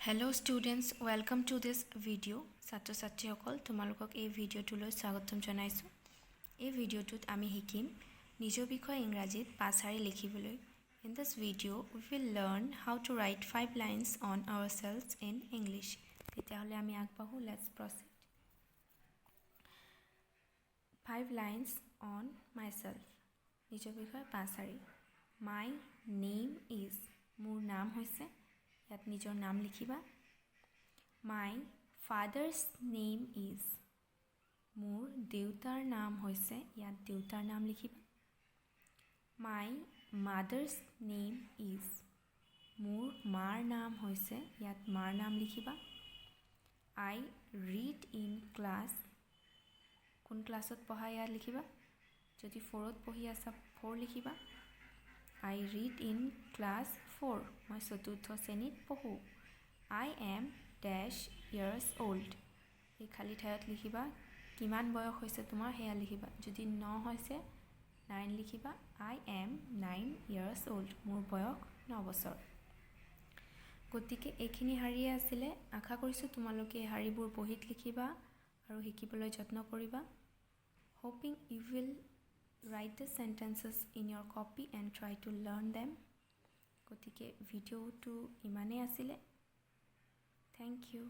Hello students, welcome to this video. ছাত্ৰ ছাত্ৰীসকল, তোমালোকক এই ভিডিঅ'টোলৈ স্বাগতম জনাইছোঁ। এই ভিডিঅ'টোত আমি শিকিম নিজৰ বিষয়ে ইংৰাজীত পাঁচ শাৰী লিখিবলৈ। In this video, we will learn how to write five lines on ourselves in English. তেতিয়াহ'লে আমি আগবাঢ়োঁ। Let's proceed. Five lines on myself. নিজৰ বিষয়ে পাঁচ শাৰী। My name is, মোৰ নাম হৈছে, ইয়াত নিজৰ নাম লিখিবা। My father's name is, মোৰ দেউতাৰ নাম হৈছে, ইয়াত দেউতাৰ নাম লিখিবা। My mother's name is, মোৰ মাৰ নাম হৈছে, ইয়াত মাৰ নাম লিখিবা। I read in class, কোন ক্লাছত পঢ়া ইয়াত লিখিবা। যদি ফ'ৰত পঢ়ি আছা, ফ'ৰ লিখিবা। I read in class 4, মই চতুৰ্থ শ্ৰেণীত পঢ়োঁ। I am dash years old. এই খালী ঠাইত লিখিবা কিমান বয়স হৈছে তোমাৰ, সেয়া লিখিবা। যদি ন হৈছে, নাইন লিখিবা। I am 9 years old. মোৰ বয়স 9 বছৰ। গতিকে এইখিনি শাৰীয়ে আছিলে। আশা কৰিছোঁ তোমালোকে এই শাৰীবোৰ বহীত লিখিবা আৰু শিকিবলৈ যত্ন কৰিবা। Hoping you will write the sentences in your copy and try to learn them. গতিকে ভিডিঅ'টো ইমানেই আছিলে। Thank you.